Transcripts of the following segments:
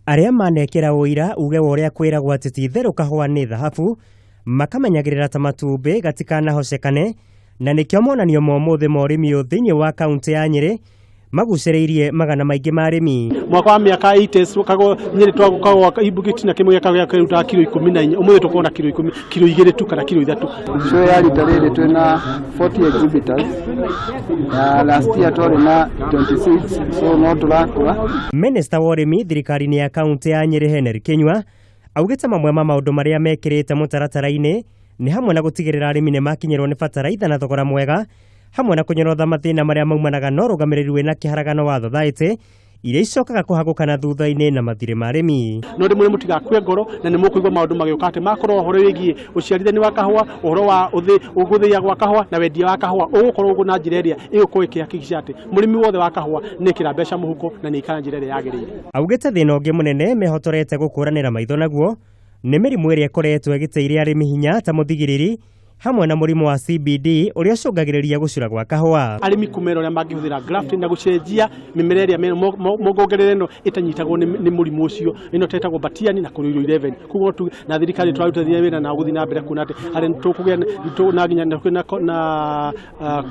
Arĩa manekĩra ũira uge wa ũrĩa kwĩragwo atĩ ti itherũ kahũa nĩ thahabu makamenyagĩrĩra ta matumbĩ gatikanahocekane, na nĩkĩo monanio ma ũmũthĩ ma ũrĩmi ũyũ thĩinĩ wa kaũntĩ ya Nyĩrĩ magucĩrĩirie magana maingĩ ma arĩmi. Mwaka wa mĩaka 80 kagwo Nyĩrĩ twagũkagwo gĩtina kĩmwe gĩakagwo kĩrutaga kiro 14, ũmũthĩ tũkorwo na kiro 10, kiro 2 tu kana kiro 3. Show ya rita rĩrĩ twĩna 40 exhibitors, ya last year twarĩ na 26, so no tũrakũra. Minista wa ũrĩmi thirikari-inĩ ya kaũntĩ ya Nyĩrĩ Henry Kĩnyua augĩte mamwe ma maũndũ marĩa mekĩrĩte mũtaratara-inĩ nĩ hamwe na gũtigĩrĩra arĩmi nĩ makinyĩrwo nĩ bataraitha na thogora mwega, hamwe na kũnyorotha mathĩna marĩa maumanaga na ũrũgamĩrĩri wĩna kĩharagano wa thothaitĩ iria icokaga kũhagũkana thutha-inĩ na mathirĩ ma arĩmi. No ndĩmwĩre mũtigakue ngoro, na nĩ mũkũigua maũndũ magĩũka atĩ makorwo ũhoro wĩgiĩ ũciarithania wa kahũa, ũhoro wa gũthĩa gwa kahũa na wendia wa kahũa ũgũkorwo ũguo na njĩra ĩrĩa ĩgũkorwo ĩkĩhakikisha atĩ mũrĩmi wothe wa kahũa nĩ ekĩra mbeca mũhuko na nĩ aikara njĩra ĩrĩa yagĩrĩire. Augĩte thĩna ũngĩ mũnene mehotorete gũkũranĩra maitho naguo nĩ mĩrimũ ĩrĩa ĩkoretwo ĩgĩteire arĩmi hinya ta mũthigiriri hamwe na mũrimũ wa CBD ũrĩa ũcũngagĩrĩria gũcura gwa kahũa. Arĩmi kũmera ũrĩa mangĩhũthĩra grafting na gũcenjia mĩmera ĩrĩa mongongerera ĩno ĩtanyitagwo nĩ mũrimũ ũcio, ĩno tetagwo Batiani na Kũrũirũ 11. Koguo tu na thirikari tũrarutithania wĩra na gũthiĩ na mbere kuona atĩ arĩ tũkũgĩa na nginya na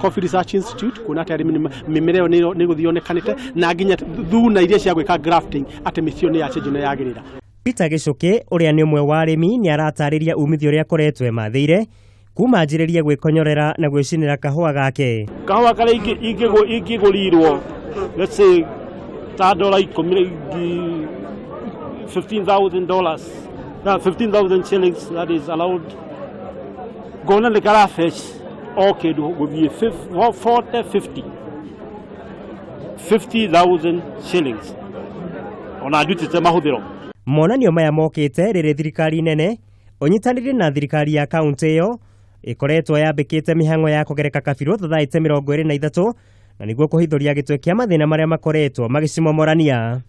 Coffee Research Institute kuona atĩ arĩmi mĩmera ĩyo nĩ ĩgũthiĩ yonekanĩte na nginya thuna iria cia gwĩka grafting atĩ mĩtĩ ĩyo nĩ yacenjio na yagĩrĩra. Peter Gĩcũkĩ ũrĩa nĩ ũmwe wa arĩmi nĩ aratarĩria umithio ũrĩa akoretwo emathĩire kuma anjĩrĩrie gwĩkonyorera na gwĩcinĩra kahũa gake. Kahũa karĩa ingĩgũrirwo, let's say ta dola 10, $15,000, 15,000 shillings, that is around, ngona nĩ kara fetch o kĩndũ gũthiĩ 40, 50, 50,000 shillings ona ndutĩte mahũthĩro. Monanio maya mokĩte rĩrĩ thirikari nene ũnyitanĩire na thirikari ya kaũntĩ ĩyo ĩkoretwo yambĩkĩte mĩhang'o ya kũgereka kabirũ thathaĩte 23 na nĩguo kũhithũria gĩtwe kĩa mathĩna marĩa makoretwo magĩcimomorania.